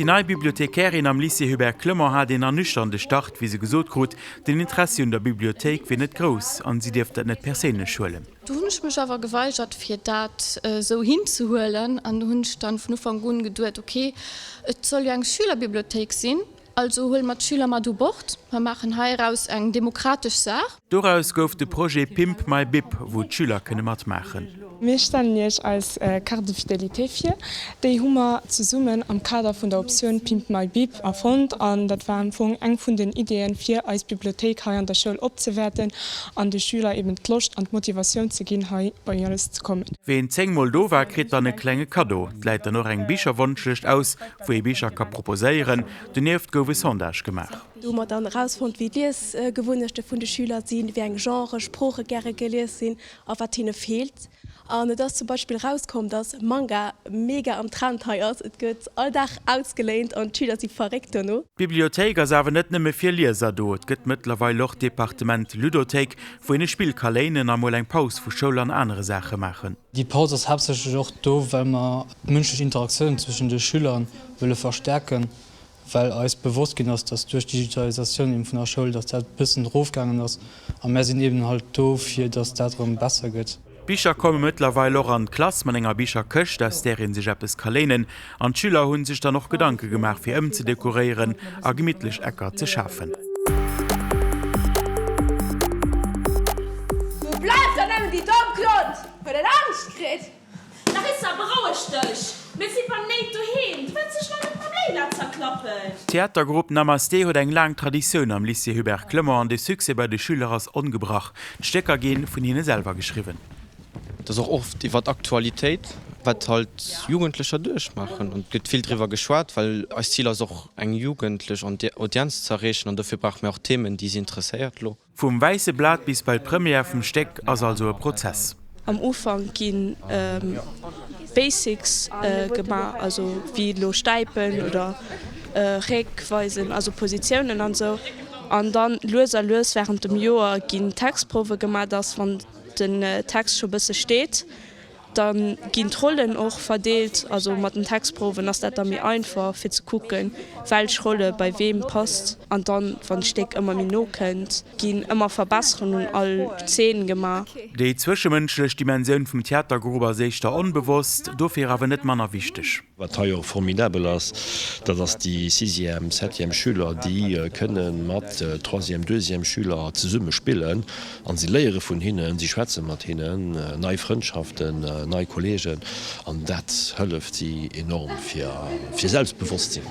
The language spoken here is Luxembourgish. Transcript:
Fir déi nei Bibliothekärin am Lycée Hubert Clement hat een ernüchterende Start, wéi se gesot krut, den Interessi un der Bibliothéik wier net grouss an si dierft dat net perséinlech huelen. Do hunn ech mech awer geweigert fir dat esou hinzehuelen an do hunn ech dann vun Ufank un geduet, ok, et soll jo eng Schülerbibliothéik sinn, also huele mer d'Schüler mat u Bord, mer maachen heiraus eng demokratesch Saach. Doraus gouf de Projet Pimp my Bib, wou d'Schüler kënne matmaachen. Mir stellen Iech eis Carte de fidélité vir. Déi hu mer zesummen am Kader vun der Optioun Pimp my Bib erfonnt an dat war am Fong eng vun den Ideeën, fir eis Bibliothéik hei an der Schoul opzewäerten an de Schüler eben d'Loscht an d'Motivatioun ze ginn, hei bei eis ze kommen. Ween 10 mol do war, kritt dann e klenge Kaddo. Et läit dann och eng Bicherwonschlëscht aus, wou ee Bicher ka proposéieren. Donieft gouf e Sondage gemaach. Do hu mer dann erausfonnt, wéi d'Liesgewunnechte vun de Schüler sinn, wéi eng Genren, Sprooche gäre gelies sinn a wat hinne feelt. An et ass zum Beispill erauskomm, dass Manga mega am Trend hei ass. Et gëtt all Dag ausgeléint an d'Schüler si verréckt dono. D'Bibliothéik ass awer net nëmme fir Lieser do. Et gëtt mëttlerweil och d'Departement Ludothéik, wou een e Spill ka léinen a mol eng Paus vu Schoul an anere Saache maachen. Déi Paus ass haaptsächlech och do, well mer d'mënschlech Interaktioun zwëschen de Schüler wëlle verstärken. well eis bewosst ginn ass, dass duerch d'Digitalisatioun eben vun der Schoul, dass dat e bëssen erofgaangen ass a mär sinn eben halt do, fir dass dat erëm besser gëtt. D'Bicher komme mëttlerweil och an d'Klass mat enger Bicherkëscht, aus där ee sech eppes ka léinen. An d'Schüler hu sech dann och Gedanke gemaach, fir ëmzedekoréieren a gemittlech Ecker ze schafen. Wou bleift dann nëmmen déi domm Klot? Huet en Angscht kritt? Larissa, beroueg dech! Mir si bannét doheem, du wëlls dech lo net mam Leila zerklappen. D'Theatergrupp Namasté huet eng laang Traditioun am Lycée Hubert Clement an de Succès bei de Schüler ass ongebrach. D'Stécker gi vun hinne selwer geschriwwen. Et ass och oft iwwer Aktualitéit, wat halt Jugendlecher duerchmaachen an et gëtt vill driwwer geschwat, well eist Zil ass och eng jugendlech Audienz ze erreechen an dofir brauche mir och Themen, déi si interesséiert elo. Vum wäisse Blat bis bei d'Première vum Stéck ass also e Prozess. Am Ufank gi Basics gemaach, also wéi elo Stäipen oder Réck weisen, also Positiounen an esou. An dann lues a lues wärend dem Joer ginn Textprouwe gemaach, dass wann den Text scho bësse steet, Da ginn d'Rollen och verdeelt, also mat den Textprouwen ass dat da méi einfach fir ze kucken, welch Rolle bei weem passt. An dann, wann d'Stéck ëmmer méi no kënnt, ginn ëmmer Verbesserungen un all Zeen gemaach. Déi zwëschemënschlech Dimensioun vum Theatergrupp ass éischter onbewosst, dofir awer net manner wichteg. Wat hei och formidabel ass, dat ass déi Sixième, Septième Schüler, déi kënne mat Troisième, Deuxième Schüler zesumme spillen an si léiere vun hinnen, si schwätze mat hinnen, nei Frëndschaften, nei Kollegen an dat hëlleft si enorm fir Selbstbewosstsinn.